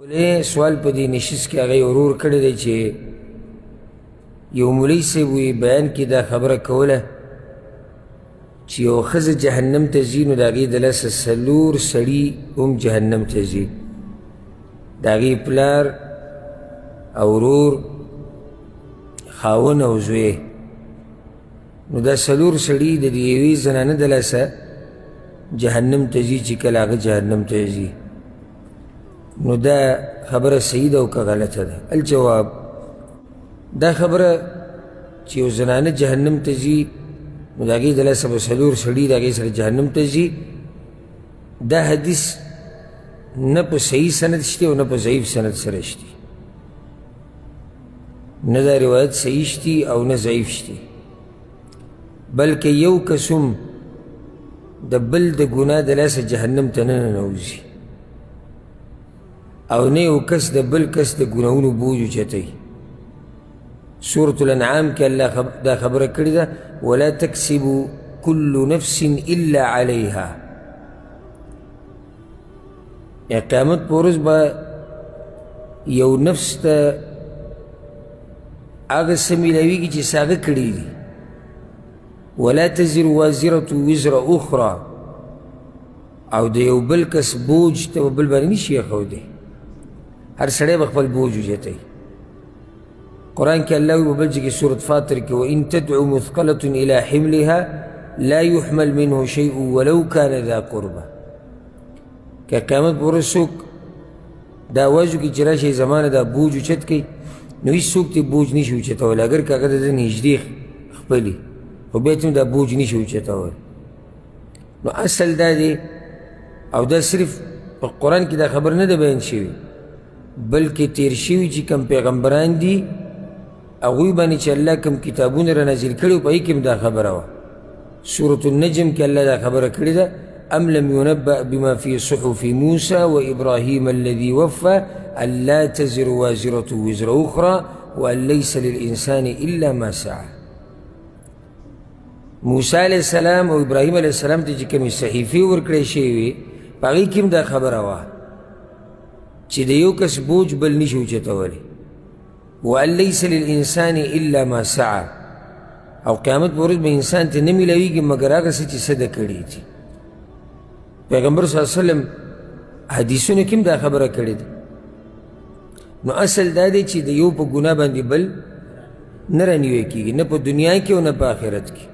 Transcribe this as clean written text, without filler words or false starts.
ولې سوال په دې نشست کې هغه ورور کړی دی چې یو مولوي صاحب وي بیان کې دا خبره کوله چې یو ښځه جهنم ته ځي، نو د هغې د لاسه څلور سړي هم جهنم ته ځي، د هغې پلار او ورور، خاوند او زوی. نو دا څلور سړي د دې یوې زنانه د لاسه جهنم ته ځي چې کله هغه جهنم ته ځي. نو دا خبره صحیح ده او که غلطه ده؟ الجواب، دا خبره چې یو زنانه جهنم ته ځي نو د هغې د لاسه به څلور سړي د هغې سره جهنم ته ځي، دا حدیث نه په صحیح سند شته او نه په ضعیف سند سره شته، نه دا روایت صحیح شته او نه ضعیف شته، بلکې یو کس هم د بل د ګناه د لاسه جهنم ته نه ننوځي او نه یو کس د بل کس د ګناهونو بوج اوچتوي. سورة الانعام کې الله دا خبره کړې ده، ولا تکسب كل نفس الا عليها. یا قیامت په ورځ به یو نفس ته هغه څه میلاویږي چې څه هغه کړي دي. ولا تزر وازرة وزر اخرى، او د یو بل کس بوج ته به بل باندې نشي ایښودی، هر سړی به خپل بوج اوچتوي. قرآن کې الله وایي په بل ځای کې سورة فاطر کې، وإن تدع مثقلة إلى حملها لا يحمل منه شيء ولو كان ذا قربى. که قیامت په ورځ څوک دا اواز وکړي چې راشئ زما نه دا بوج اوچت کړئ، نو هېڅوک ترې بوج نشي اوچتولی، اګر که هغه د ده نږدې خپلي، خو بیا ترې دا بوج نشي اوچتولی. نو اصل دا دی، او دا صرف په قرآن کې دا خبر نه ده بیان شوې، بلکې تیر شوي چې کوم پیغمبران دي هغوی باندې چې الله کوم کتابونه را نازل کړي په هغې کې هم دا خبره وه. سورة النجم کې الله دا خبره کړې ده، أم لم ينبأ بما في صحف موسى وإبراهيم الذي وفى ألا تزر وازرة وزر أخرى وأن ليس للإنسان إلا ما سعى. موسی علیه السلام او ابراهیم علیه السلام ته چې کومې صحیفې ورکړی شوې وې په هغې کې هم دا خبره وه چې د یو کس بوج بل نشي اوچتولی، وأن ليس للإنسان إلا ما سعى. او قیامت په ورځ به انسان ته نه میلاویږي مګر هغه څه چې څه ده کړي دي. پیغمبر صلی الله علیه وسلم حدیثونو کې هم دا خبره کړې ده. نو اصل دا دی چې د یو په ګناه باندې بل نه رانیوی کېږي، نه په دنیا کې او نه په آخرت کې.